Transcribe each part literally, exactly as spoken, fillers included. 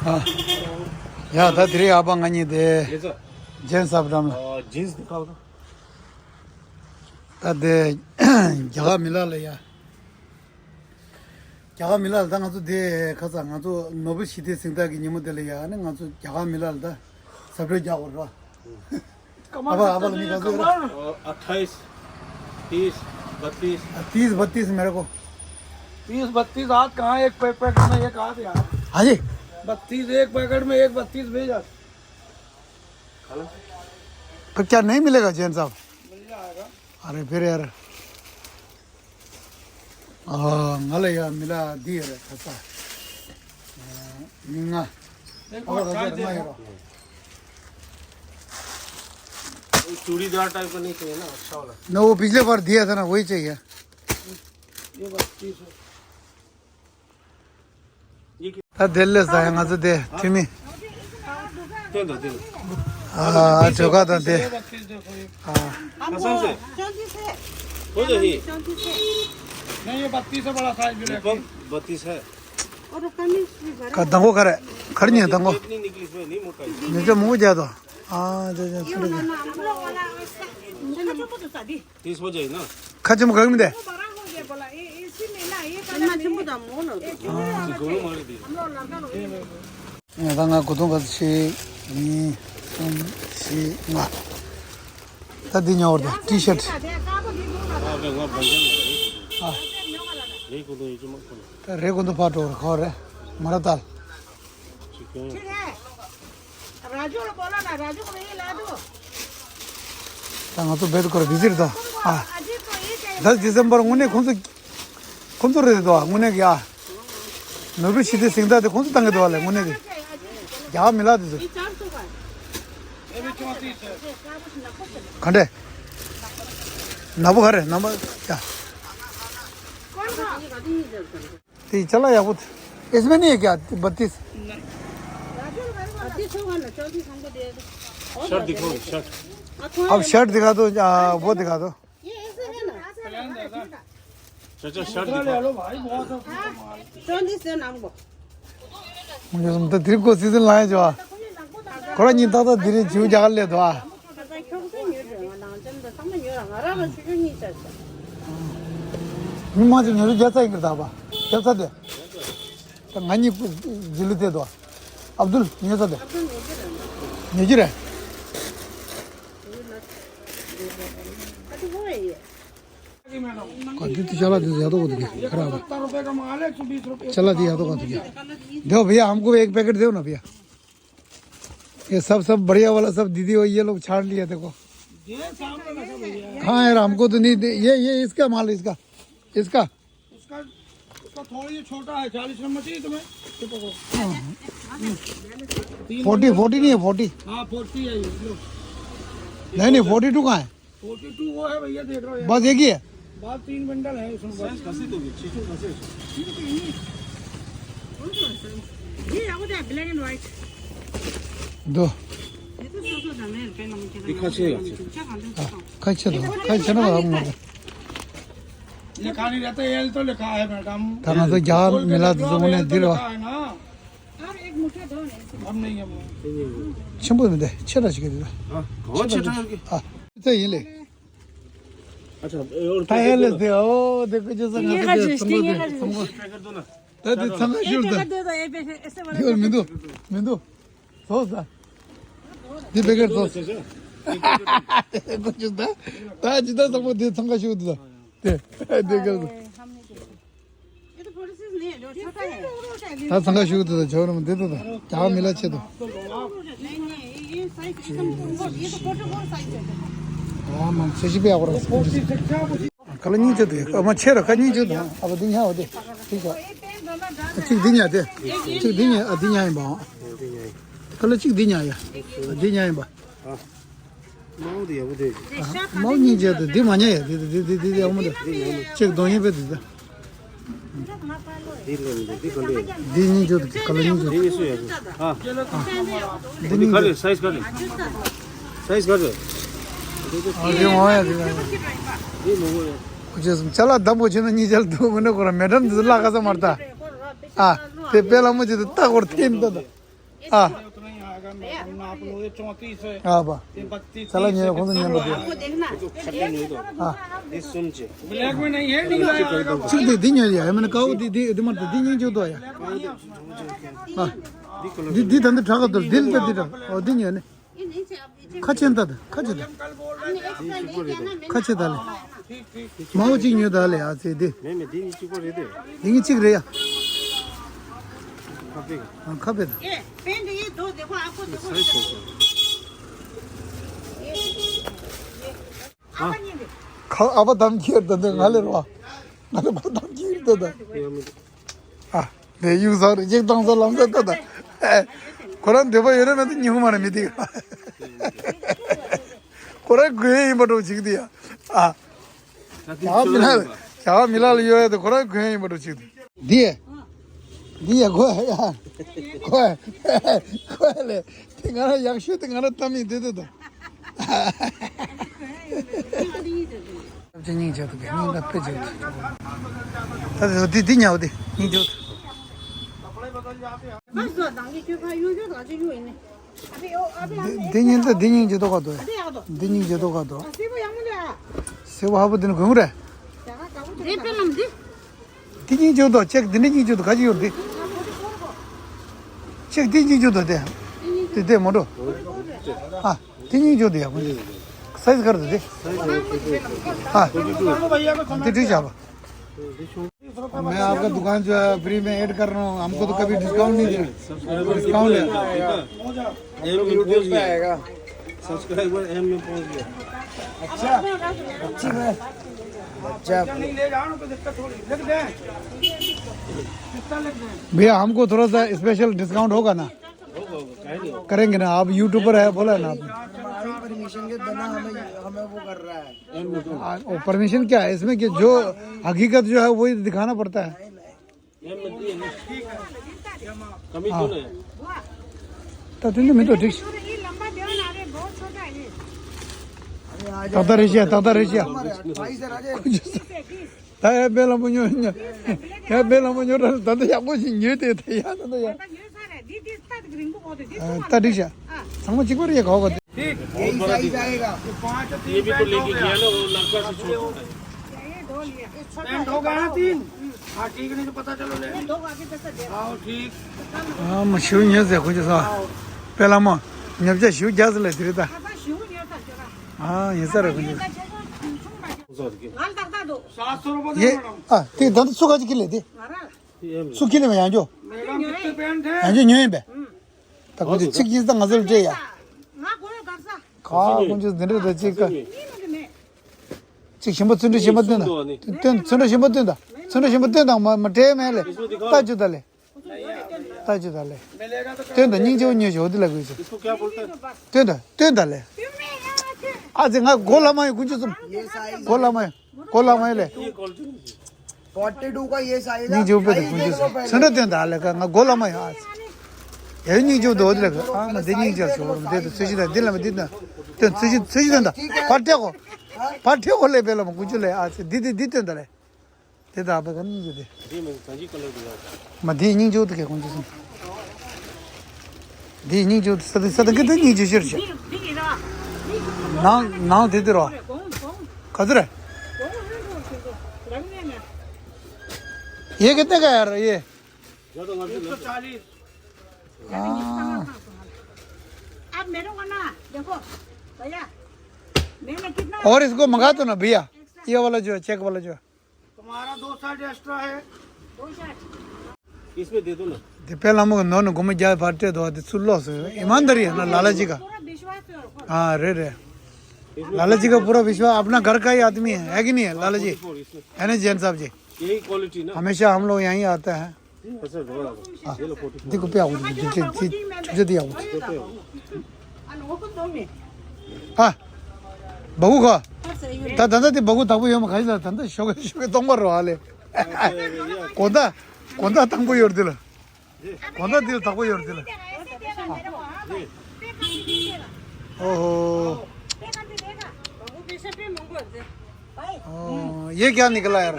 ཨ། ཡ་ད་དེ་རིང་ཨ་ཕ་ང་གཉིས་དེ་ལེ་ཙོ། ཇེན་སབ་འགྲམ་ལ། ཨ། ཇིན་སི་དེ་ཁ་བ། ད་དེ་རྒྱ་གར་མི་ལ་ལ་ཡ། རྒྱ་གར་མི་ལ་ལ་ད་ང་ཚོ་དེ་ཁ་ས་ང་ཚོ་ནོ་བེལ་ཞི་བདེའི་གཟེངས་རྟགས་ཀྱི་ཉིན་མོ་དེ་ལ་ཡ་ནི་ང་ཚོ་རྒྱ་གར་མི་ལ་ལ་ད་ཟབ་སྤྲོད་རྒྱག་དགོས་རེད་པ། कमर, अब, अब, अब, कमर। अ, अट्ठाईस, तीस, बत्तीस। तीस बत्तीस मेरे को। तीस बत्तीस आज कहाँ, एक पै-, पैकेट में एक आध यार। हाँ जी। बत्तीस एक पैकेट में, एक बत्तीस भेज आज। तो क्या नहीं मिलेगा जैन साहब? मिल जाएगा। अरे फिर यार। ང་ལ་ཡ་མི་ལ་འདི་ཡོད་རེད་ཁ་ས། མི་ལྔ། देखो, ཨོ་ཁ་ས་ཁ་ལྔ་ཡོད་རེད། चूड़ीदार टाइप का नहीं चाहिए ना, अच्छा वाला। ना, वो पिछले बार दिया था ना, वही चाहिए। ये बत्तीस है। ད་དེ་ལས་ས་ཡ་ང་ཚོ་དེ་འཐུས་མི། ཨ་ཇོ་ཁ་དང་དེ། ཨ། कसम से? चौंतीस है। हो जाएगी। चौंतीस है। नहीं, ये बत्तीस है, बड़ा साइज भी रखिए। बत्तीस है। और कमीज भी भरा। ཁ་དང་པོ་ག་རེ། ག་རེ་ཉོས་དང་པོ། पेट नहीं निकली इसमें, नहीं मोटा है। ཉོ་ཆ་མང་པོ་རྒྱག་དང་། ཨ་ཇོ་ཇོ་ཁ་རེ། तीस हो जाए ना। ཁ་ཆེན་པོ་ག་གི་མི་འདུག་ད་ང་གོ་ཐོང་ག་ཚོད་ཞིག་གཉིས་གསུམ་བཞི་ལྔ། ད་འདི་ཉོ་བར་དུ་ཊི་ཤར་ཊི། ད་རེ་གོ་ཐོང་ཕར་འགྲོ་བར་ཁོ་རེ་མ་ར་ཏལ། राजू को बोलो ना, राजू को भी ला दो। ད་ང་ཚོ་བེད་ཁོར་བི་ཟིར་དོ། ཨ། अजीत को ये चाहिए। दस दिसंबर དངོས་གནས་ཁོང་ཚོ་ཁོང་ཚོ་རེད་དོ། དངོས་གནས་ཀྱི་ཨ། ནོ་བེལ་ཞི་བདེའི་གཟེངས་རྟགས་དེ་ཁོང་ཚོ་བཏང་གི་འདུག་བ་ལས་དངོས་གནས་ཀྱི། རྒྱ་མི་ལ་དེ་ཚོ། ये चार सौ का है। ག་འདྲས། ནག་པོ་ག་རེ་ནག་པོ་ཡ། དེ་ཅ་ལག་ཡག་པོ། इसमें नहीं है क्या बत्तीस? शर्ट दिखाओ, शर्ट। अब शर्ट दिखा दो, आ, वो दिखा दो। ये ऐसे है ना? चाचा, शर्ट दिखाओ। चौंतीस है ना हमको। मुझे तो ट्रिप को सीजन लाए जो। कोड़ा नहीं था तो धीरे जीव जाकर ले दो। མི་མང་ཆེ་ཉོ་རྒྱུ་རྒྱག་ས་ཡིན་གི་རེད་ད་པ། རྒྱག་ས་དེ། ད་ང་གཉིས་རྗེས་ལུས་དེ་དོ། ཨབ་དུལ་ཉོ་ས་དེ། ཉོ་རྒྱུ་རེད། ཁ་འདི་དུ་ཅ་ལག་འདི་ཡག་ཏོག་གོ་འདུག་གི་ཁ་ར་བ། ཅ་ལག་འདི་ཡག་ཏོག་གོ་འདུག་གི། दो भैया, हमको भी एक पैकेट दो ना भैया। ये सब, सब बढ़िया वाला सब दीदी, वो ये लोग छान लिया, देखो। ये सामने रखा भैया। हाँ यार, हमको तो नहीं दे, ये, ये इसका माल, इसका, इसका। उसका, उसका थोड़ा ये छोटा है, चालीस नंबर चाहिए तुम्हें? ये पकड़ो। तीन फोर्टी, नंबर। फोर्टी नहीं है, फोर्टी। हाँ, फोर्टी है ये, लो। नहीं, नहीं, फोर्टी टू कहाँ है? फोर्टी टू वो है भैया, देख रहे हो यार। बस एक ही है। बस तीन बंडल है उसमें बस। ये, वो तो है, black and white। दो। ये तो सौ सौ दाम है, रुपये नमक के दाम। दिखा चाहिए आपसे। हाँ, खाई चलो, खाई चलो, हम लोग। लिखा नहीं रहता, एल तो लिखा है मैडम। ད་ང་ཚོ་རྒྱ་མི་ལ་དེ་ཚོ་དངོས་གནས་འདི་རེད་བ། अब नहीं है वो। ཆེན་པོ་མི་འདུག་ཆེ་དྲགས་ཤིག་གི་འདུག་ཨ། གང་ཆེ་དྲགས་ཀྱི། ཨ། ཚེ་ཡིན་ལེ། अच्छा, और ད་ཡིན་ལེ་དེ་ཨོ་དེ་ཀུ་ཅི་ས་ང་ཚོ་དེ་ཚང་མ་དེ་ཚང་མ། ད་དེ་ཚང་ང་ཤུར་ད། དེ་མི་འདུག་མི་འདུག་ཟོ་ས། འདི་བེ་ཀར་ཟོ་ས། ཀུ་ཅི་ད། ད་ཇི་ད་ཚང་མ་དེ་ཚང་ང་ཤུར་ད། དེ་དེ་ཀར་ཟོ། ये तो बड़ी साइज नहीं है, जो छोटा है। ད་ཚང་ཁ་ཤུགས་དེ་དང་ཇོ་རམ་འདི་དང་རྒྱ་མི་ལ་ཆེ་དང་། नहीं, नहीं, ये साइज एकदम, ये तो फोर्टी फोर साइज है। ཨ་མ་ཚེ་ཞིབ་ཡག་པོ་ར། ཁ་ལ་གཉིས་ཆེ་དེ་ཨ་མ་ཆེ་ར་ཁ་གཉིས་ཆེ་དང་ཨ་བ་འདི་ཉ་བ་དེ་ཅིག་ཆ། གཅིག་འདི་ཉ་དེ་གཅིག་འདི་ཉ་ཨ་འདི་ཉ་ཡིན་པའང་། ཁ་ལ་གཅིག་འདི་ཉ་ཡ་འདི་ཉ་ཡིན་པ། མའོ་དེ་ཡག་པོ་དེ། མའོ་གཉིས་བྱས་ཏེ་འདི་མ་ཉལ་ཡ་དེ་དེ་དེ་དེ་དེ་ཡག་མོ་དེ། གཅིག་གདོང་ཡིན་པས་དེ་དེ། འདི་ལོ་འདི་འདི་ག་ལེ། འདི་གཉིས་བྱས་ཏེ་ག་ལ་གཉིས་བྱས། འདི་གཉིས་སུ་ཡག་གི། ཨ། འདི་ག་ལེ། སའིཛ་ག་ལེ། སའིཛ་ག་ལེ། ཨ་འདི་མ་ཡ་དེ་ག་ལེ། འདི་མ་ཡ། ཁོ་ཅེས་སུམ་ཅ་ལག་དམ་པོ་བྱས་ན་གཉིས་ཅ་ལག་འདུག་མི་ནུ་ཁོ་ར་མེ་ཌམ་འདི་ལ་ག་ས་མར་ད། ཨ། དེ་དཔེ་ལ་མོ་ཅི་དེ་ལྟ་སྐོར་ཐེན་ད་ད། हाँ। उतना ही आएगा, मैडम, नाप लो, ये चौंतीस है, हाँ, बा। ये बत्तीस, चला, तीस ये है, कौन सा कितना नियम होगा? बताया? आपको देखना। हाँ। ये सुन चे। ब्लैक में नहीं है, नीला है, आएगा। ठीक दे, दिन ये है, मैंने कहा, वो दी, दी, दी, मत, दी, नहीं जो दो है। हाँ। दी, दी, धंधे ठगा दो, दिल पे दी ठगा, और दिन ये नहीं। खा चेंदा था, खा चेंदा। खा चेंदा ले। माओ जी न्यू दा ले, आ, से दे। मैं, मैं, दिन चुप रहे थे। दिन चिक रे या। खपे। हाँ, खपे था। ये पेंट, ये दो देखो, आपको देखो। साइज कौन सा? ये, ये, ये। हाँ। खा, अब दम किया था, दे, गाले रवा। गाले को दम किया था। ये हमें ཨ། དེ་ཡུག་ས་རི་ཅིག་བཏང་ས་ལམ་ས་ད་ད། ཨེ། ཁོ་རང་འདོད་པ་ཡོད་ན་མེད་ན་ཉི་ཧུ་མ་ར་མི་དེ། ཁོ་རང་དགོས་ཡིན་པ་འགྲོ་ཅིག་དེ་ཡ། ཨ། ཞག་མི་ལ་ཞག་མི་ལ་ལ་ཡོད་ཡ་དེ་ཁོ་རང་དགོས་ཡིན་པ་འགྲོ་ཅིག་དེ། འདི་ཡ། འདི་ཡ་གོ་ཡ། གོ་ཡ། གོ་ཡ་ལེ། དེ་ང་རང་ཡག་ཤོས་དེ་ང་རང་གཏམ་ཡིན་དེ་དེ་དང་། སྐྱབས་རྗེ་སྙིང་རྗེ་ཐུགས་ཀྱི་སྙིང་ག་དཔེ་བྱེད་ཀྱི། ད་དེ་འདི་ཉའོ་དེ་སྙིང་རྗེ་ཐུགས། འདི་སྙིང་རྗེ་འདི་སྙིང་རྗེ་ཐུགས་ག་དོ། འདི་སྙིང་རྗེ་ཐུགས་ག་དོ། སེ་བ་ཧ་པོ་དེ་ནི་གོན་རེད། འདི་སྙིང་རྗེ་ཐུགས་ཅེག་འདི་འདྲ་སྙིང་རྗེ་ཐུགས་ག་ཅི་ཡོད་འདི། ཅེག་འདི་སྙིང་རྗེ་ཐུགས་དེ། དེ་དེ་མོ་འགྲོ། ཨ། དེ་སྙིང་རྗེ་དེ་ཡག་པོ་འདུག་སའི་ཛི་ག་རེ་འདུག་དེ། ཨ། དེ་འགྲིག་བཞག་པ། मैं आपका दुकान जो है फ्री में ऐड कर रहा हूँ, हमको तो कभी डिस्काउंट नहीं दे। डिस्काउंट है। एम में पहुंच गया। सब्सक्राइबर एम में पहुंच गया। अच्छा, अच्छी बात। अच्छा। नहीं ले जाओ ना, कोई दिक्कत थोड़ी। लिख दें। कितना लिख दें? भैया, हमको थोड़ा सा स्पेशल डिस्काउंट होगा ना? करेंगे ना, आप यूट्यूबर है, बोला ना आपने। हमारी परमिशन के बिना हमें, हमें वो कर रहा है। आ, वो परमिशन क्या है इसमें, कि जो हकीकत जो है वही दिखाना पड़ता है। हाँ। तो तुमने मैं तो ठीक। ताता रशिया, ताता रशिया। ད་ཡ་དཔེ་ལ་མོ་ཉོ་ཉོ། ཡ་དཔེ་ལ་མོ་ཉོ་ར་ད་ལྟ་ཡག་པོ་ཞིག་ཉོས་ཏེ་ད་ཡ་ད་ལྟ་ཡ། ད་འགྲིག་ཤག་ཚང་མ་གཅིག་པ་རེད་ག་བ། यही साइज आएगा। ये भी तो लेके गया ना, वो लड़का से छोटा है। ये दो लिया। पैंट होगा ना तीन? हाँ, ठीक, नहीं तो पता चलो ले। दो आगे जैसा दे। हाँ, ठीक। ཨ་མ་ཞུ་ཉེ་ཟེར་ཁོ་ཅི་ས། དཔེ་ལ་མོ། ཉབ་ཆ་ཞུ་རྒྱ་ཟེར་ལ་དེ་རེད་ད། ཞུ་ཉེ་ས་ཅོ་ར། ཨ་ཡིན་ས་རེད་ཁོ་ཅི། ཡེ། ཨ་དེ་ད་ཚུགས་ཀ་ཅིག་ཁྱེར་ལེ་དེ། ཚུགས་ཁྱེར་ལེ་མ་ཡང་ཅོ། ཡང་ཅོ་ཉོ་ཡིན་པས། ད་ཁོ་ཅི་ཚིག་གིས་ད་ང་ཚོར་སྤྲད་ཡ། ཁ་ཁོ་ཅི་འདི་འདྲ་ད་ཅིག་ཀ་ཅིག་ཞིམ་པོ་བཙོན་འདྲ་ཞིམ་པོ་སྟོན་ད། སྟོན་བཙོན་འདྲ་ཞིམ་པོ་སྟོན་ད། བཙོན་འདྲ་ཞིམ་པོ་སྟོན་ད། མ་མ་སྤྲད་མེད་ལེ། ད་ཅོ་ད་ལེ། ད་ཅི་ད་ལེ། སྟོན་ད་སྙིང་རྗེ་བོ་ཉོས་ཤོག་འདི་ལ་དགོས་ཤིག་སྟོན་ད་སྟོན་ད་ལེ། ཨ་ཙི་ང་མགོ་ལ་མ་ཡོད་ཀུན་ཅི་གསུམ། མགོ་ལ་མ་ཡོད། མགོ་ལ་མ་ཡོད་ལེ། ये क्वालिटी नहीं है। फोर्टी टू का ये साइज है। སྙིང་རྗེ་བོ་དཔེ་དེ་ཀུན་ཅི་གསུམ་ཚོན་ཁྲ་སྟོན་ད་ལེ་ཀ་ང་མགོ་ལ་མ་ཡོད་ཨ་ཙི། ཡ་སྙིང་རྗེ་བོ་འདི་འོ་འདི་ལ་ཨ་ང་འདི་སྙིང་རྗེ་བོ་འདི་དུ་ཚོས་ཤི་ད་འདི་ལ་མ་འདི་ད་སྟོན་ཚོས་ཤི་ཚོས་ཤི་སྟོན་ད་ཕར་ཐེག་གོ། ཕར་ཐེག་གོ་ལེ་དཔེ་ལ་མ་ཀུན་ཅི་ལེ་ཨ་ཙི་འདི་འདི་འདི་སྟོན་ད་ལེ། དེ་དག་པའི་ག་ནི་ཡོད་དེ། དེ་མིན་གང་ཅི་ཀ་ལར་དུ་ཡོད། མ་དེའི་སྙིང་རྗེ་བོ་དེ་གས་གོང་ཅི་སོང་། དེའི་སྙིང་རྗེ་བོ་དེ་ས་དེ་ས་དེ་གི་དེ་སྙིང་རྗེ་ཤེར་ཤེར། ནང་ནང་དེ་དེ་རོ། ག་ཚོད་རེད། ये कितने का है यार ये? एक सौ चालीस। हाँ। आप मेरे को ना देखो भैया, मैंने कितना और इसको मंगा दो ना भैया, ये वाला जो है, चेक वाला जो है। तुम्हारा दो सेट एक्स्ट्रा है। दो सेट। इसमें दे दो ना। དེ་དཔེ་ལ་མོ་གི་ནོར་ནི་སྒོར་མོ་བརྒྱ་བར་སྤྲད་འདུག་དེ་ཚུར་ལོག་སོང་། ईमानदारी है ना लाला जी का। पूरा विश्वास है। हाँ रे रे। लाला जी का पूरा विश्वास, अपना घर का ही आदमी है, है कि नहीं है लाला जी? है ना जैन साहब जी? यही क्वालिटी ना। हमेशा हम लोग यहीं आता है। अच्छा, हाँ। देखो पे आओ, देखो पे आओ। हाँ। बहू का। ད་ད་ད་དེ་སྦ་ཁུག་དག་པོ་ཡོད་མ་ག་ཞིག་ལ་ད་ད་ཤོག་ཤོག་གཏོང་པ་རོ་ཨ་ལེ། གོ་ད་གོ་ད་དང་པོ་ཡོད་དེ་ལ། གོ་ད་དེ་ལ་དག་པོ་ཡོད་དེ་ལ། ཨོ་ཧོ། ཨོ། ये क्या निकला यार?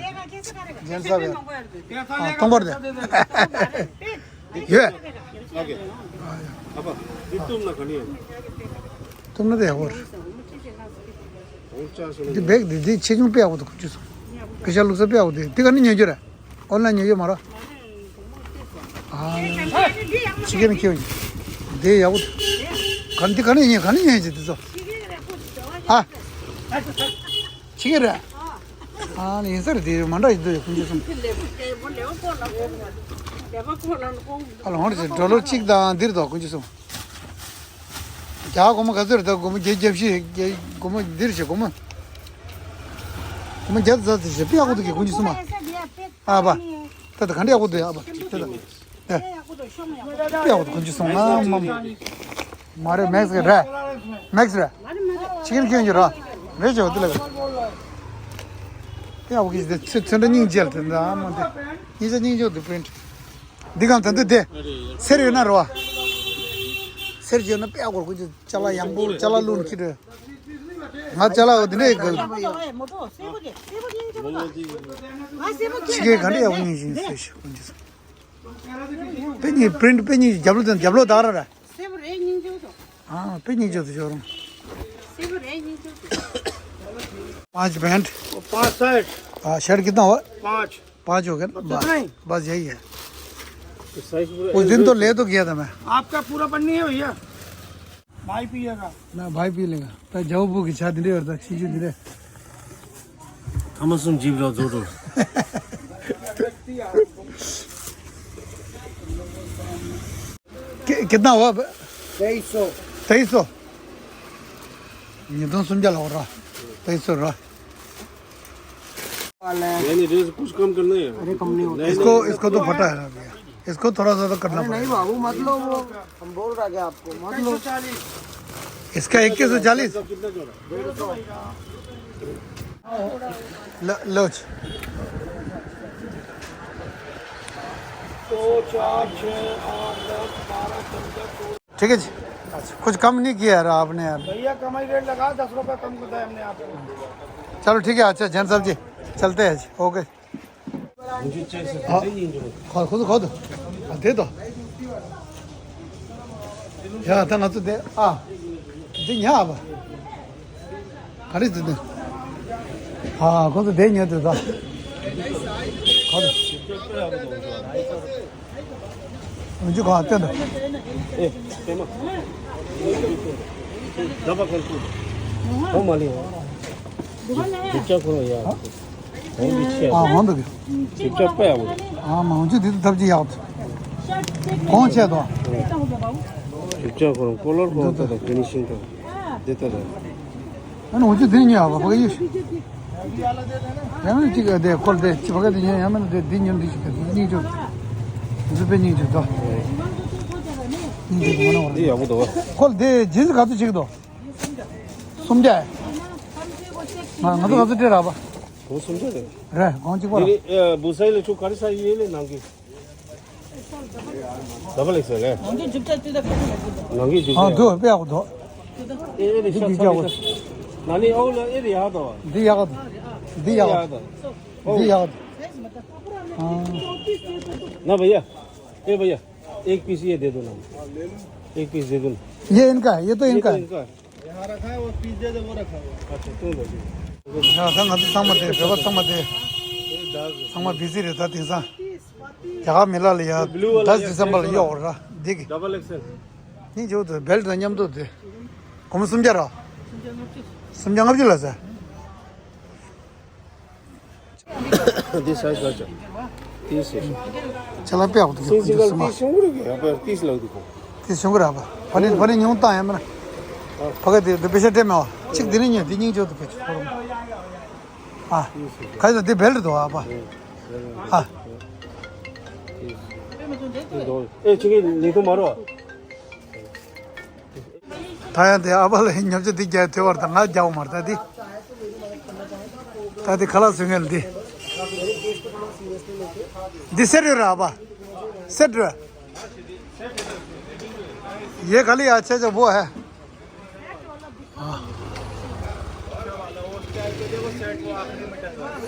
जैन साहब यार। हाँ, तुम भर दे। ཡོད། ཨ་ཕ། འདི་བཏུབ་ན་ག་ནས་ཡོང་། བཏུབ་ན་དེ་ཡག་པོ་རེད། འདི་བེག་འདི་འདི་ཆེ་ཆུང་དཔེ་ཡག་པོ་འདུག་ཁོང་ཚོས་སོང་། པེ་ཤ་བླུགས་ས་དཔེ་ཡག་པོ་འདུག་འདི་ག་ནས་ཉོ་རྒྱུ་རེད། ཨོན་ལན་ཉོ་རྒྱུ་མ་རེད། ཨ། ཕྱི་རྒྱལ་ནས་ཁྱེར་ཡོང་། འདི་ཡག་པོ་འདུག་ག་འདི་ག་ནས་ཉོས་ག་ནས་ཉོས་ཀྱི་འདི་ཚོ། ཨ། ཕྱི་རྒྱལ་རེད། ཨ་ནི་ཡིན་ས་རེད། དེ་མ་འདྲ་ཡིན་དུས་ཁོང་ཚོས་སོང་། ཨ་ལ་ཧོན་རེད་ཟེར་ཌོ་ལར་གཅིག་དང་འདིར་དོ་ཁོང་ཚོས་སོང་། རྒྱ་སྒོར་མོ་ག་ཚོད་རེད་ད། སྒོར་མོ་བརྒྱད་བརྒྱད་བཞི་བརྒྱད། སྒོར་མོ་འདིར་བྱེད་སྒོར་མོ། སྒོར་མོ་བརྒྱ་ཙམ་ཙམ་བྱེད་དཔེ་ཡག་པོ་འདུག་གི་ཁོང་ཚོས་སོང་མ། ཨ་ཕ། ད་ད་ག་འདྲ་ཡག་པོ་འདུག་ཨ་ཕ་དེ་ད། ཨེ། དཔེ་ཡག་པོ་འདུག་ཁོང་ཚོས་སོང་ང་མ་མ། མ་རེད་མེག་སི་རེད། མེག་སི་རེད། ཕྱི་རྒྱལ་ཁྱོན་ཡོད་ར། རེད་ཅོ་དེ་ལ། དཔེ་ཡག་པོ་གི་དེ་ཚོན་ཚོན་ཁྲ་སྙིང་རྗེ་ལ་དེ་འདྲ་མ་འདི། སྙིང་རྗེ་སྙིང་རྗེ་འདུག་པིན། འདི་གང་ད་འདི་དེ། སེར་ཡོད་ན་རོ། སེར་ཡོད་ན་དཔེ་ཡག་པོ་ཁོང་ཚོས་ཅ་ལག་ཡང་པོ་ཅ་ལག་བླུགས་ནས་ཁྱེར་རེད། ང་ཅ་ལག་འདི་འདྲས་གི། ཕྱི་རྒྱལ་ག་འདྲ་ཡག་པོ་སྙིང་རྗེ་ཟེར་ཞིག་ཁོང་ཚོས། དཔེ་སྙིང་པིན་དཔེ་སྙིང་རྒྱབ་ལོགས་དང་རྒྱབ་ལོགས་དག་ར་ར། སེར་པོ་རེད་སྙིང་རྗེ་འདུག་ཨ་དཔེ་སྙིང་རྗེ་འདུག་ཞོར། སེར་པོ་རེད་སྙིང་རྗེ་འདུག पाँच बैंड। पाँच सेट। हाँ, सेट कितना हुआ? पाँच। पाँच हो गया ना? बस, बस यही है। उस दिन तो ले तो गया था मैं। आपका पूरा पन्नी है भैया। भाई पिएगा। ना, भाई पी लेगा। तो जाओ वो की छाती नहीं करता, चीज़ें धीरे। थमसम जीव रहा, जोर। कि-, कितना हुआ अब? तेईस सौ। तेईस सौ? ये तो समझा लो रहा। तेईस सौ रहा। वाला है। नहीं, नहीं, रेट कुछ कम करना है। अरे, कम नहीं होता। इसको, इसको तो फटा है ना भैया। इसको थोड़ा सा तो करना अरे, नहीं पड़ेगा। बाबू, मत लो वो। हम बोल रहा क्या आपको, मत लो। इसका इक्कीस सौ चालीस? कितना चौड़ा? लो, लो। दो, चार, छः, आठ, दस, बारह, पन्द्रह, सोलह। ठीक है जी। अच्छा, कुछ कम नहीं किया यार आपने यार। भैया, कमाई रेट लगा, दस रुपए कम करता है हमने आपको। चलो ठीक है, अच्छा जैन साहब जी, चलते हैं जी, ओके। मुझे चेक से हाँ। दे दीजिए। हाँ, खुद, खुद। हाँ, दे दो। या, था ना तो दे। आ। दे यहाँ अब। खरीद दे। हाँ, खुद दे नहीं तो था। खुद। मुझे कहाँ आते हैं? ए, तेमा। दबा कर तू। हो माली हो। जिप्चा करो यार। हाँ? हाँ, हाँ, तो क्या? जिप्चा पे आओ। हाँ, मैं मुझे दे दो, तब जी आओ। कौन से दो? जिप्चा करो, कलर कौन सा था, फिनिशिंग का? देता था। मैंने मुझे दे नहीं आवा, भाई। ཡང་ཅིག་དེ་ཁོལ་དེ་ཅི་བ་ག་དེ་ཉན་ཡང་མིན་དེ་འདི་ཉོན་འདི་ཞིག་གི་སྙིང་རྗེ། འདི་དཔེ་སྙིང་རྗེ་དོ། སྙིང་རྗེ་དོ་མ་ན་བར། འདི་ཡག་པོ་འདུག་ཁོལ་དེ་ཇིན་སི་ག་ཚོད་ཅིག་དོ། སུམ་བརྒྱ། ང་ང་ཚོ་ང་ཚོ་སྤྲད་ར་བ། གོང་སུམ་བརྒྱ་རེད། རེད་གོང་གཅིག་པ་ར། འདི་ལས་ཨ་བུ་སའི་ལས་ཆུ་ག་རེ་ས་ཡི་ལས་ནང་གི། ད་བ་ལེགས་སེ་ལེ། ནང་གི་འཇུག་ཆ་ཏི་ད་ཁ་ཁ་ལ་ཏི་ད། ནང་གི་འཇུག་ཨ་ཆ་འདུག་དཔེ་ཡག་པོ་འདུག་ཨེ་རེ་འདི་ཤ་འདི་ཚ་ཡག་པོ་ལེ་ད། ན་ནི་ཨོ་ལ་ཨེ་རེ་ཡག་ད་བ། འདི་ཡག་པོ་འདུག་འདི་ཡག་པོ་ཡག་ད། འདི་ཡག་པོ་འདུག་ཨ། ना भैया, ए भैया, एक पीस ये दे दो ना, एक पीस दे दो ना। ये इनका है, ये तो ये इनका तो है। इनका है। यहाँ रखा है, वो पीस दे दे, वो रखा हुआ है। अच्छा, तुम दो। ཡང་ད་ང་ཚོ་ཚང་མ་དེ་བོད་པ་ཚང་མ་དེ་ཚང་མ་བི་ཟི་རེད་ད། དེང་སང་རྒྱ་གར་མི་ལ་ལ་ཡ་ད་ཌི་སེམ་བར་ལ་ཡོད་ར་འདི་གི། ཌབ་ལ་ཨེག་སེལ། ནི་ཇོ་དུ་བེལ་དང་མཉམ་དུ་དེ་སྒོར་མོ་སུམ་བརྒྱ་ར། སུམ་བརྒྱ་ལྔ་བཅུ་ལ་ཟེར། འདི་སའི་ཛ་ག་ཅིག་ཏིས་ཟེར། ཅ་ལག་དཔེ་ཡག་པོ་འདུག་སིང་སིང་གལ་ཏིས་ཆུང་ཀུ་རེད་གི། ཡ་པ་ཏིས་ལག་འདུག་གོ། ཏིས་ཆུང་ཀུ་རེད་པ། ཕ་ནི་ཕ་ནི་ཉུང་བཏང་ཡ་མིན་ན། ཕ་གི་དེ་དེ་པེ་ཤ་སྤྲད་མེད་པ། གཅིག་དེ་ནི་ཉོས་དེ་སྙིང་རྗེ་འདུག་པེ་ཆུ་ཁོ་རང་། ཨ། ག་ཡི་དེ་བེལ་འདུག་ཨ་པ། ཨ། ཨེ་ཅིག་གི་ལི་ཐུ་མ་རོ། ད་ཡང་དེ་ཨ་ཕ་ལ་ཉོ་ཆ་འདི་རྒྱག་ཐོས་པར་ད་ང་རྒྱག་མར་ད་འདི། ད་འདི་ཁ་ལག་བཟོ་མཁན་འདི། འདི་སེར་ཡོད་ར་ཨ་ཕ། སེར་ར། ये खाली अच्छा सा वो है। हाँ।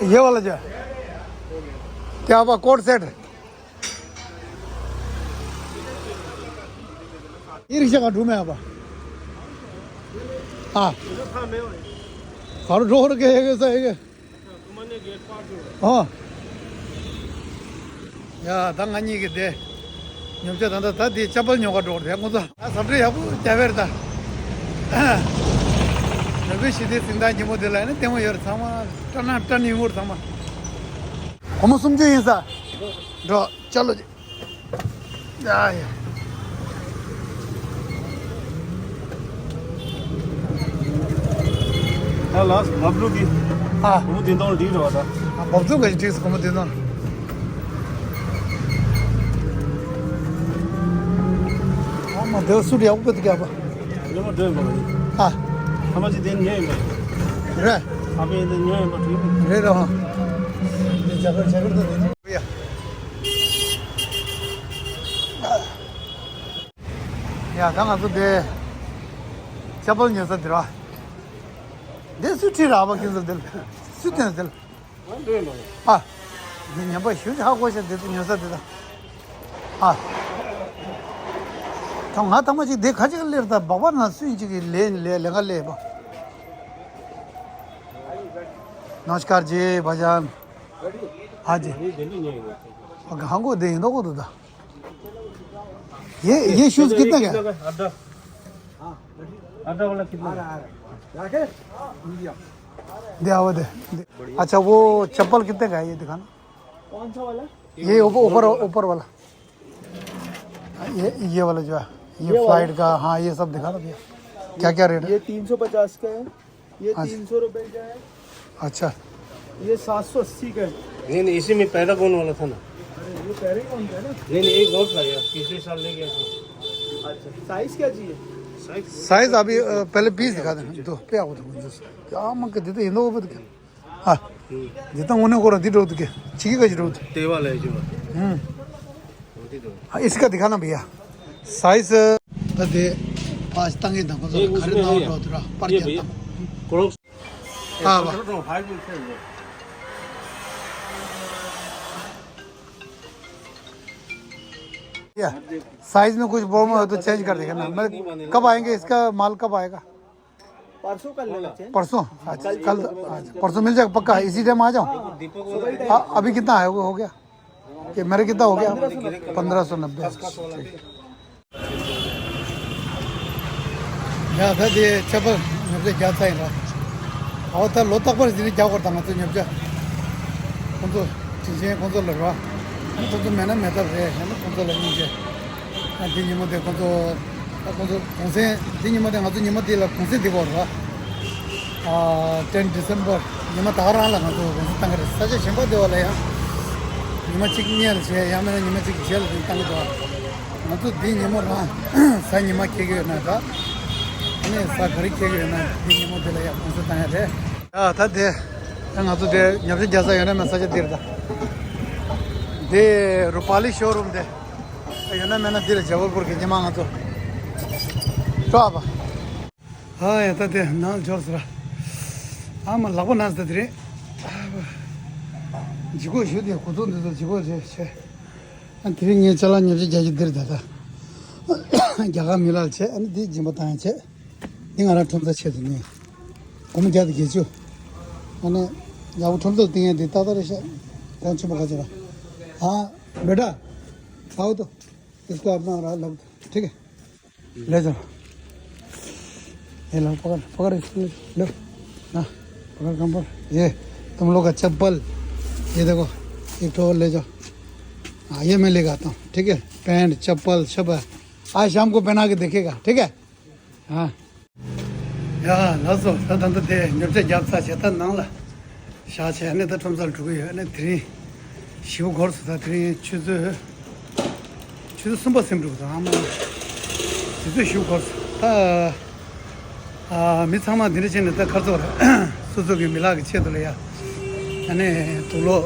ये वाला जो है। क्या हुआ कोट सेट? ཨི་རིག་ཤ་ག་འགྲོ་མེད་པ། ཨ། ག་རུ་འགྲོ་རུ་གེ་གེ་ས་ཡེ་གེ། ཨ། ཡ་ད་ང་གཉིས་ཀྱི་དེ། ཉོ་ཆ་ད་ད་ད་དེ་ཅ་པལ་ཉོ་ག་འགྲོ་རེད་ཁོང་ཚོ། ཨ་ཟབ་འདྲེ་ཡག་པོ་རྒྱབ་པ་རེད་ད། ལ་བི་ཞི་བདེ་གཟེངས་རྟགས་ཉིན་མོ་དེ་ལ་ནི་ལྟད་མོ་ཡོད་རེད་ཚང་མ། སྐྲ་ན་སྐྲ་ནི་ཡོང་གི་རེད་ཚང་མ། སྒོར་མོ་སུམ་ཅུ་ཡིན་ས། འགྲོ་ཅ་ལོ། ཡ་ཡ། ཡ་ལགས་བབ་ལུག་གི། ཨ། སྒོར་མོ་བདུན་སྟོང་འགྲིག་རེད་བ་ད། ཨ་བབ་ལུག་ག་ཞིག་འགྲིག་སོང་སྒོར་མོ་བདུན་སྟོང་། ཨ་མ་དེ་སུ་རེད་ཡག་པོ་དེ་ག་བ། ཉོ་མ་འགྲོ་ཡིན་པ་རེད། ཨ། ཐ་མ་ཅི་དེ་ཉོ་ཡིན་པ་རེད། རེད། ཨ་ཕས་དེ་ཉོ་ཡིན་པ་རེད། རེད་རེད་ཧ། དེ་ཇ་ཁར་ཇ་ཁར་དུ་དེ་ཉོ་ཡ། ཡ་ད་ང་ཚོ་དེ་ཅ་པལ་ཉོ་ས་དེ་ར། དེ་སུ་ཁྲིད་ར་བ་ཁྱེད་ཚོ་དེ་ལ་སུ་སྟོན་དེ་ལ། ཨ། འདི་ཉན་པ་ཞུ་ཧ་གོ་ཤ་དེ་ཚོ་ཉོ་ས་དེ་ད། ཨ། ད་ང་ཐ་མ་ཅིག་དེ་ཁ་ཅིག་ལེར་ད་སྦག་པ་ན་སུ་ཡིན་ཅིག་གི་ལས་ལས་ལས་ཀ་ལས་པ། नमस्कार जी भाईजान। हाँ जी। हमको दे दो को तो। ये ये शूज कितने का है? अड्डा, अड्डा वाला कितना का है? दे आओ दे, दे। अच्छा वो चप्पल कितने का है, ये दिखाना। कौन सा वाला? ये ऊपर ऊपर ऊपर वाला। ये ये वाला जो है, ये ये वाला? फ्लाइट का। हाँ, ये सब दिखाना भैया, क्या क्या रेट है? ये तीन सौ पचास का है। ये अच्छा। तीन सौ रुपए का है। अच्छा। ये सात सौ अस्सी का है। नहीं नहीं, इसी में पैरागॉन वाला था ना। अरे ये पैरागॉन का है ना। नहीं नहीं, एक और था यार, पिछले साल ले गया था। अच्छा, साइज क्या चाहिए? साइज साइज अभी, अ, पहले पीस दिखा देना। दो पे आओ तो मुझे। क्या मन कर देते हैं लोग बता के। हाँ। हम्म। जितना उन्हें को रखती रोड के, ठीक है जी रोड। तेवाल है जो। हम्म। रोटी दो। हाँ, इसका दिखाना भैया, साइज। अदे पाँच तंगे दंगो तो एक घर उसमें ना है। उठो तेरा पर ये भैया, जाता। क्रॉक्स। हाँ, वाह। फाइव मिनट है। या, साइज में कुछ प्रॉब्लम हो तो चेंज कर देगा ना। मैं, कब आएंगे, इसका माल कब आएगा? परसों कर लेना चेंज। परसों? अच्छा, कल, अच्छा, परसों मिल जाएगा पक्का, इसी टाइम आ जाओ। हाँ, हाँ। हाँ, अभी कितना है, वो हो गया? कि मेरे कितना हो गया? पंद्रह सौ नब्बे। ཡ་ད་དེ་ཆབ་པ་ཉོ་ཆ་རྒྱག་ཚར་ཡིན་ར། ཨའོ་ད་ལོ་རྟག་པར་ཟིན་རྒྱག་དགོས་དང་ང་ཚོ་ཉོ་ཆ། ཁོང་ཚོ་དྲིན་ཆེན་ཁོང་ཚོ་ལ་ར། ཁོང་ཚོ་མེད་ན་མེད་ཐབས་རེད། ཡང་ན་ཁོང་ཚོ་ལ་སྙིང་རྗེ། ཨ་འདི་ཉིན་མོ་དེ་ཁོང་ཚོ་ད་ཁོང་ཚོ་གུང་སེང་འདི་ཉིན་མོ་དེ་ང་ཚོ་ཉི་མ་དེ་ལ་གུང་སེང་འདི་གོ་ར། ཨ་ཏེན་ཌི་སེམ་བར་ཉི་མ་ད་ག་རང་ལ་ང་ཚོ་གུང་སེང་བཏང་གི་རེད། ས་ཆ་གཞན་པ་དེ་བ་ལ་ཡང་ཉི་མ་གཅིག་གཉིས་ལ་བྱས། ཡང་མིན་ན་ཉི་མ་གཅིག་གི་རྗེས་ལ་དེ་བཏང་གི་འདུག་ང་ཚོ་འདི་ཉིན་མོ་རང་གཟའ་ཉི་མ་འཁེལ་གི་ཡོད་ན་འདྲ། ཨ་ནི་གཟའ་ག་རེ་འཁེལ་གི་ཡོད་ན་འདི་ཉིན་མོ་དེ་ལ་ཡང་གུང་སེང་བཏང་ཡ་རེད། ཨ་ད་དེ་ང་ཚོ་དེ་ཉོ་ཆ་རྒྱག་ས་ཡོད་ན་མེད་ས་ཆ་འདིར་ད། དེ་རུ་པ་ལི་ཤོ་རུམ་དེ་ཡོད་ན་མེད་ན་འདིར་ཇ་བལ་པུར་གི་ཉི་མ་ང་ཚོ་སྤྲོ་བ། ཨ་ཡ་ད་དེ་ནང་འབྱོར་ཟེར། ཨ་མ་ལག་པ་ན་ཟེར་དེ་རེད། ཇི་གོ་ཞུ་དེ་ཁོ་ཚོ་འདི་ཚོ་ཇི་གོ་བྱེད་བྱེད། ཨ་དེ་རིང་ངས་ཅ་ལག་ཉོ་ཆ་རྒྱག་རྒྱུ་འདིར་ད་ད། རྒྱ་གར་མི་ལག་བྱས། ཨ་ནི་འདི་སྦྱིན་པ་བཏང་ཡ་བྱས། འདི་ང་རང་ཁྲོམ་ས་ཆེད་དུ་ནས། སྒོར་མོ་བརྒྱ་དང་བརྒྱད་ཅུ། ཨ་ནི་ཡག་པོ་ཁྲོམ་ས་བཏིང་ཡ་འདི་ཏག་ཏག་རེད་ཤག་གོང་ཆེན་པོ་ག་ཚོད་ར། ཨ་བེ་ཊ། आओ तो। इसको अपना रहा लग। ठीक है। ले जाओ। ये लो, पकड़, पकड़ इसको, लो। ना, पकड़ कम पर। ये, तुम लोग का चप्पल, ये देखो, एक ठो और ले जाओ। हाँ, ये मैं लेके आता हूँ, ठीक है? पैंट, चप्पल, सब है। आज शाम को पहना के देखिएगा, ठीक है? हाँ। ཡ་ལགས་སོ། ད་ད་ལྟ་དེ་ཉོ་ཆ་རྒྱབ་ཚར་བྱས་ད་ནང་ལ་བཞག་བྱས་ནས་ད་ཁྲོམ་སར་འགྲོ་གི་ཡོད། ཨ་ནི་དེ་རིང་ཞེ་པོ་འགོར་སོང་། ད་དེ་རིང་ཆུ་ཚོད་ཆུ་ཚོད་གསུམ་པ་ཟིན་འགྲོ་གི་འདུག་ཨ་མ་དུས་ཚོད་ཞེ་པོ་འགོར་སོང་། ད་ཨ་མི་ཚང་མ་འདི་འདྲ་བྱས་ནས་ད་ཁ་རྩོད་རེད། སོ་སོ་གི་མི་ལག་གི་ཆེད་དུ་ལ་ཡ། ཨ་ནི་དུག་ལོག་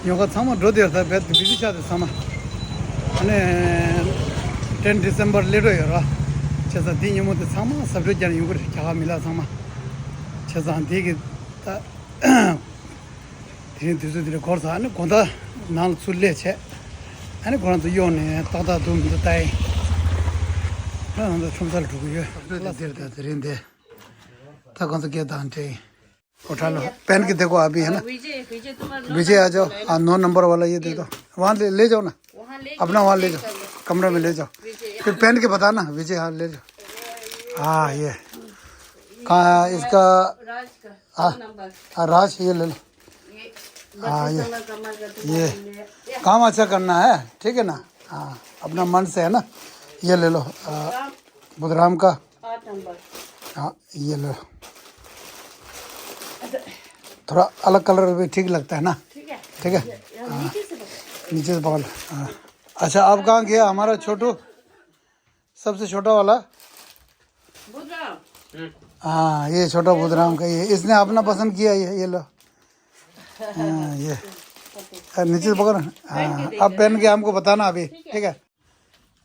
ཉོ་ག་ཚང་མ་འགྲོ་བསྡད་ཡོད། ད་བེད་དུ་བི་ཟི་ཆགས་ཏེ་ཚང་མ། ཨ་ནི་ཏེན་ཌི་སེམ་བར་སླེབས་འགྲོ་ཡོད་ར། བྱས་ཙང་འདི་ཉིན་མོ་དེ་ཚང་མ་གཟབ་སྤྲོས་རྒྱག་ནས་ཡོང་གི་རེད། རྒྱ་གར་མི་ལག་ཚང་མ། བྱས་ཙང་འདི་གི་ད་དེ་རིང་དུས་ཚོད་འདི་འདྲ་འགོར་ཚར། ཨ་ནི་དགོང་དག་ནང་ལ་ཚུར་སླེབས་བྱས། ཨ་ནི་ཁོ་རང་ཚོ་གཡོག་ནས་ཏག་ཏག་འདུག་མི་འདུག་ལྟ་ཡིན། ང་ཚོ་ཁྲོམ་སར་འགྲོ་གི་ཡོད། ཁྲོམ་སར་དེར་དང་དེ་རིང་དེ། ད་ཁོང་ཚོ་སྐད་བཏང་དྲན། उठा लो। पहन के देखो अभी, है ना? विजय, विजय, तुम्हारा विजय, आ जाओ। हाँ, नौ नंबर वाला, ये दे दो। वहाँ ले, ले जाओ ना। वहाँ ले अपना वहाँ ले जाओ। कमरा में ले जाओ। विजय, फिर पहन के बताना, विजय, हाँ, ले जाओ। हाँ, ये। कहाँ इसका? राज का, हाँ, नंबर। हाँ, राज, ये ले लो। ये हाँ, ये। बत्तीस नंबर कमर का ये। तुम्हारे लिए। काम अच्छा करना है, ठीक है ना? हाँ, अपना मन से, है ना? ये ले लो। आ, बुधराम का। आठ नंबर। हाँ, ये लो। अच्छा। थोड़ा अलग कलर भी ठीक लगता है ना? ठीक है। ठीक है? ये, ये हाँ। नीचे से पकड़। नीचे से पकड़ लो। हाँ। अच्छा, अब कहाँ गया हमारा छोटू? सबसे छोटा वाला? बुधराम। हाँ, ये छोटा बुधराम का, ये इसने अपना पसंद किया, ये, ये लो। हाँ, ये। हाँ, नीचे से पकड़। हाँ, अब पहन के हमको बताना अभी, ठीक है?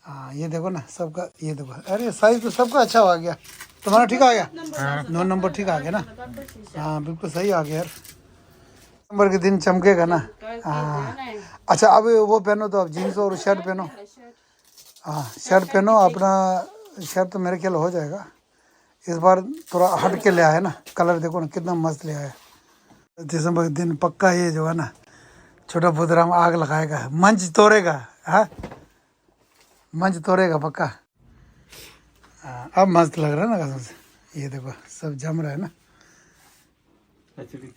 हाँ, ये देखो ना, सबका, ये देखो। अरे, साइज तो सबका अच्छा आ गया। तुम्हारा ठीक आ गया? हाँ। नौ नंबर ठीक आ गया ना? हाँ, बिल्कुल सही आ गया यार। नंबर के दिन चमकेगा ना? हाँ। अच्छा, अब वो पहनो तो, आप जीन्स और शर्ट पहनो। हाँ, शर्ट पहनो अपना। शर्ट तो मेरे ख्याल हो जाएगा। इस बार थोड़ा हट के ले आया ना, कलर देखो ना, कितना मस्त ले आया। दिसंबर के दिन पक्का ये जो है ना, छोटा बुधराम आग लगाएगा, मंच तोड़ेगा। हाँ, मंच तोड़ेगा पक्का। हाँ, अब मस्त लग रहा है ना कसम से। ये देखो, सब जम रहा है ना।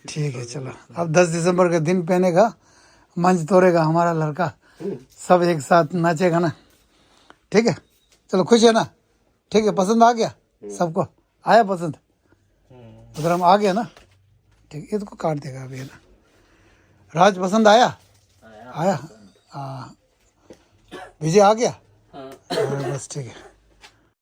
ठीक है, चलो, अब दस दिसंबर के दिन पहनेगा, मंच तोड़ेगा हमारा लड़का। सब एक साथ नाचेगा ना। ठीक है, चलो, खुश है ना? ठीक है, पसंद आ गया सबको? आया पसंद? बुधराम आ गया ना? ठीक, ये तो काट देगा अभी, है ना? राज पसंद आया? आया। हाँ। विजय आ गया? हाँ। हाँ, बस ठीक है।